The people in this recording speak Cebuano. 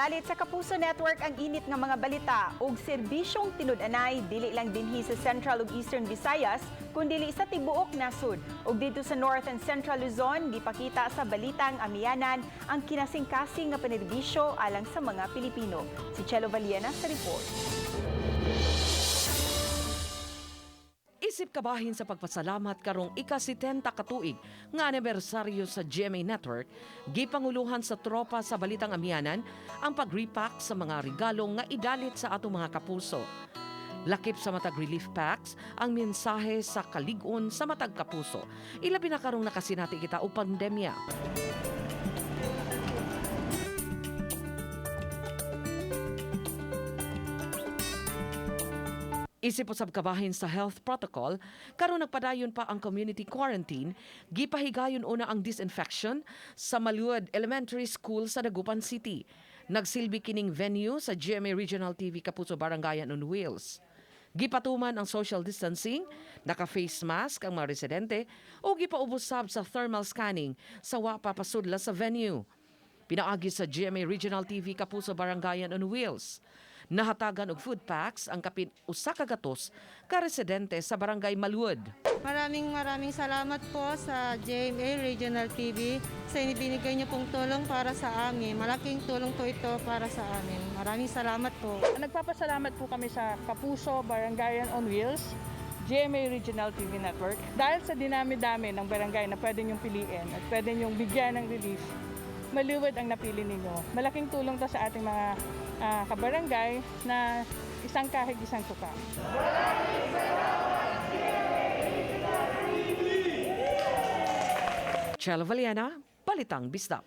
Gidalit sa Kapuso Network ang init nga mga balita ug serbisyong tinud-anay dili lang dinhi sa Central ug Eastern Visayas kundi sa tibuok nasud. Ug didto sa North and Central Luzon, gipakita sa Balitang Amihanan ang kinasingkasing nga panerbisyo alang sa mga Pilipino. Si Chelo Valiena sa report. Isip kabahin sa pagpasalamat karong ika-70 katuig nga anibersaryo sa GMA Network, gipanguluhan sa tropa sa Balitang Amihanan ang pag-repack sa mga regalo nga idalit sa atong mga kapuso. Lakip sa matag relief packs ang mensahe sa kalig-on sa matag kapuso. Ilabi na karong nakasinati kita og pandemya. Isip usab kabahin sa health protocol, karon nagpadayon pa ang community quarantine, gipahigayon una ang disinfection sa Maluad Elementary School sa Dagupan City. Nagsilbi kining venue sa GMA Regional TV Kapuso Barangayan on Wheels. Gipatuman ang social distancing, naka-face mask ang mga residente o gipaubos sab sa thermal scanning sa wa pa pasudla sa venue. Pinaagi sa GMA Regional TV Kapuso Barangayan on Wheels. Nahatagan og food packs ang kapin 100 ka residente sa Barangay Maluad. Maraming maraming salamat po sa GMA Regional TV sa inibinigay niyo pong tulong para sa amin. Malaking tulong po ito para sa amin. Maraming salamat po. Nagpapasalamat po kami sa Kapuso Barangayan on Wheels, GMA Regional TV Network. Dahil sa dinami-dami ng barangay na pwede niyong piliin at pwede niyong bigyan ng relief, Maluwad ang napili ninyo. Malaking tulong to sa ating mga kabarangay na isang kahig, isang tuka. Chelo Valiena, Balitang Bisdak.